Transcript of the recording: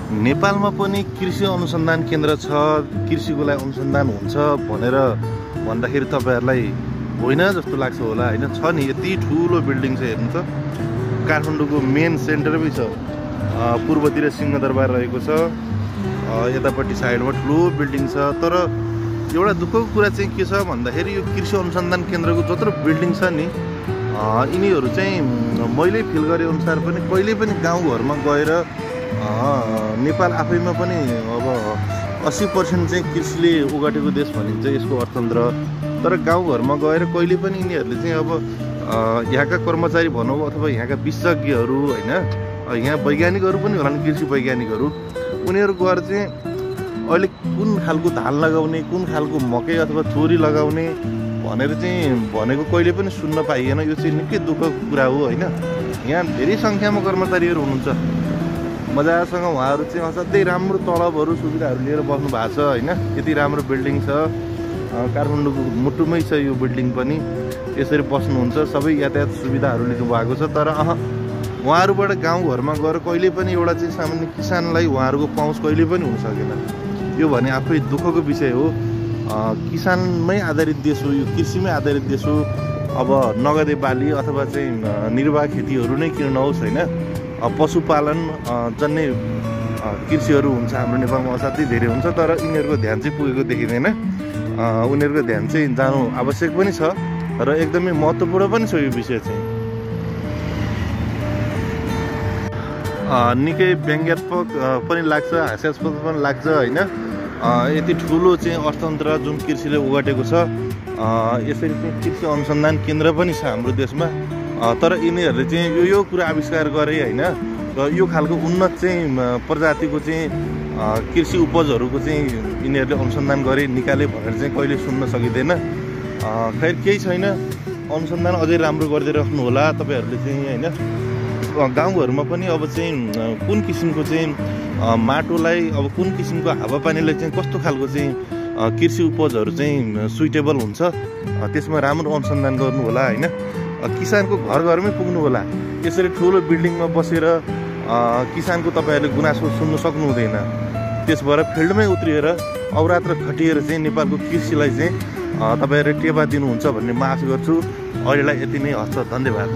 नेपालमा पनि कृषि अनुसन्धान केन्द्र छ, कृषिको लागि अनुसन्धान हुन्छ भनेर भन्दाखेरि तपाईहरुलाई होइन जस्तो लाग्छ होला हैन। छ नि, यति ठुलो बिल्डिङ छ हेर्नु त। काठमाडौँको मेन सेन्टरमै छ। पूर्वतिर सिंहदरबार रहेको छ, यतापट्टि साइडमा ठुलो बिल्डिङ छ। तर एउटा दुःखको कुरा चाहिँ के छ भन्दाखेरि यो कृषि अनुसन्धान केन्द्रको जत्रो बिल्डिङ छ नि, यिनीहरू चाहिँ मैले फिल गरे अनुसार पनि कहिले पनि गाउँघरमा गएर नेपाल आफैमा पनि अब 80% चाहिँ कृषिले उगाटेको देश भनिन्छ यसको अर्थतन्त्र। तर गाउँघरमा गएर कहिले पनि यिनीहरूले चाहिँ अब यहाँका कर्मचारी भनौँ अथवा यहाँका विशेषज्ञहरू होइन, यहाँ वैज्ञानिकहरू पनि होला नि, कृषि वैज्ञानिकहरू, उनीहरू गएर चाहिँ अहिले कुन खालको धान लगाउने, कुन खालको मकै अथवा चोरी लगाउने भनेर चाहिँ भनेको कहिले पनि सुन्न पाइएन। यो चाहिँ निकै दुःखको कुरा हो होइन। यहाँ धेरै सङ्ख्यामा कर्मचारीहरू हुनुहुन्छ, मजासँग उहाँहरू चाहिँ असाध्यै राम्रो तलबहरू सुविधाहरू लिएर बस्नु भएको छ होइन। यति राम्रो बिल्डिङ छ, काठमाडौँको मुटुमै छ यो बिल्डिङ पनि। यसरी बस्नुहुन्छ, सबै यातायात सुविधाहरू लिनुभएको छ। तर उहाँहरूबाट गाउँघरमा गएर कहिले पनि एउटा चाहिँ सामान्य किसानलाई उहाँहरूको पहुँच कहिले पनि हुन सकेन। यो भने आफै दुःखको विषय हो। किसानमै आधारित देश हो, यो कृषिमै आधारित देश हो। अब नगदे बाली अथवा चाहिँ निर्वाह खेतीहरू नै किन नहोस् होइन, पशुपालन जन्य कृषिहरू हुन्छ हाम्रो नेपालमा असाध्यै धेरै हुन्छ। तर यिनीहरूको ध्यान चाहिँ पुगेको देखिँदैन। उनीहरूको ध्यान चाहिँ जानु आवश्यक पनि छ र एकदमै महत्त्वपूर्ण पनि छ यो विषय चाहिँ। निकै व्यङ्ग्यात्मक पनि लाग्छ, हास्यास्पद पनि लाग्छ होइन। यति ठुलो चाहिँ अर्थतन्त्र जुन कृषिले उगाटेको छ, यसरी चाहिँ कृषि अनुसन्धान केन्द्र पनि छ हाम्रो देशमा। तर यिनीहरूले चाहिँ यो कुरा आविष्कार गरे होइन, र यो खालको उन्नत चाहिँ प्रजातिको चाहिँ कृषि उपजहरूको चाहिँ यिनीहरूले अनुसन्धान गरे निकाले भनेर चाहिँ कहिले सुन्न सकिँदैन। खैर केही छैन, अनुसन्धान अझै राम्रो गर्दै राख्नु होला तपाईँहरूले चाहिँ होइन। गाउँघरमा पनि अब चाहिँ कुन किसिमको चाहिँ माटोलाई, अब कुन किसिमको हावापानीलाई चाहिँ कस्तो खालको चाहिँ कृषि उपजहरू चाहिँ सुइटेबल हुन्छ, त्यसमा राम्रो अनुसन्धान गर्नु होला होइन। किसानको घर घरमै पुग्नु होला। यसरी ठुलो बिल्डिङमा बसेर किसानको तपाईँहरूले गुनासो सुन्नु सक्नु हुँदैन। त्यस भएर फिल्डमै उत्रिएर अहोरात्र खटिएर चाहिँ नेपालको कृषिलाई चाहिँ तपाईँहरूले टेवा दिनुहुन्छ भन्ने म आशा गर्छु। अहिलेलाई यति नै हस्, धन्यवाद।